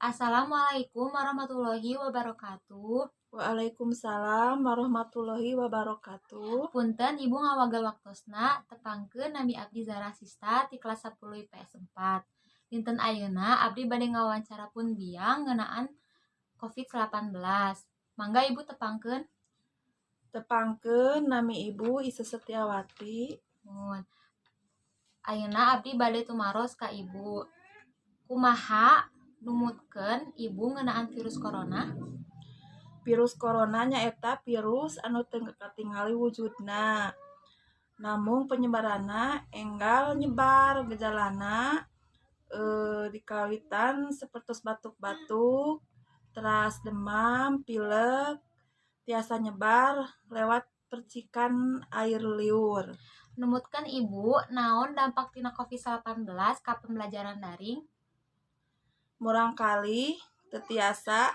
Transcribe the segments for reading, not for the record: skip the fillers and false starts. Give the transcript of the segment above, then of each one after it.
Assalamualaikum warahmatullahi wabarakatuh. Waalaikumsalam warahmatullahi wabarakatuh. Punten, Ibu, ngawagel waktosna. Tepangkeun, nami abdi Zara Sista ti kelas 10 IPS 4. Dinten ayeuna abdi bade ngawawancara pun biang ngeunaan COVID-19. Mangga Ibu tepangkeun. Tepangkeun, nami Ibu Isa Setiawati. Muhun. Ayeuna abdi bade tumaros ka Ibu. Kumaha numutkeun Ibu ngeunaan virus corona? Virus corona nyaeta virus anu teu katingali wujudna. Namung penyebaranna enggal nyebar, gejalana dikawitan sapertos batuk-batuk, teras demam, pilek, tiasa nyebar lewat percikan air liur. Numutkeun Ibu, naon dampak tina COVID-19 ka pembelajaran daring? Murangkalih teu tiasa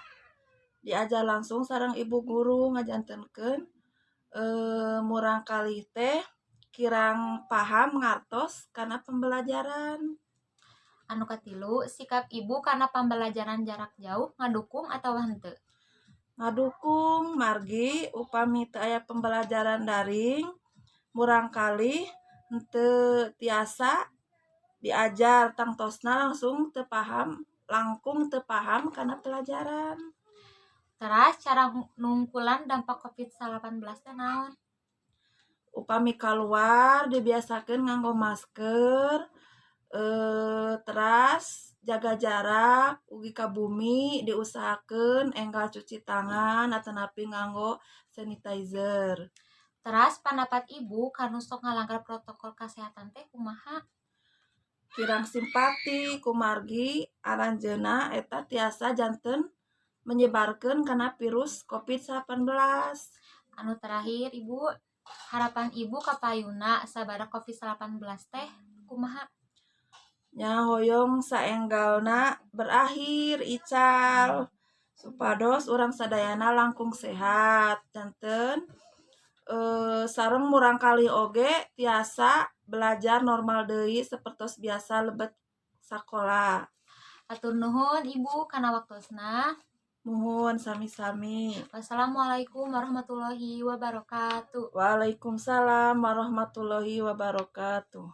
diajar langsung sareng ibu guru, ngajantenkeun murangkalih teh kirang paham ngartos kana pembelajaran. Anu katilu, sikap Ibu kana pembelajaran jarak jauh, ngadukung atawa henteu? Ngadukung, margi upami teu aya pembelajaran daring, murangkalih henteu tiasa diajar, tangtosna langsung teu paham, langkung teu paham kana pelajaran. Teras, cara nungkulan dampak COVID-19 teh naon? Upami kaluar dibiasakeun nganggo masker, teras jaga jarak, ugi ka bumi diusahakeun enggal cuci tangan atanapi nganggo sanitizer. Teras, pandapat Ibu ka nu sok ngalanggar protokol kasehatan teh kumaha? Kirang simpati, kumargi aranjeunna eta tiasa janten menyebarkeun kana virus COVID-19. Anu terakhir, Ibu, harapan Ibu ka payuna sabada COVID-19 teh kumaha? Nya, hoyong saenggalna berakhir ical supados urang sadayana langkung sehat, janten sareng murangkalih oge tiasa belajar normal deui sapertos biasa lebet sakola. Hatur nuhun, Ibu, kana waktosna. Muhun, sami-sami. Wassalamualaikum warahmatullahi wabarakatuh. Waalaikumsalam warahmatullahi wabarakatuh.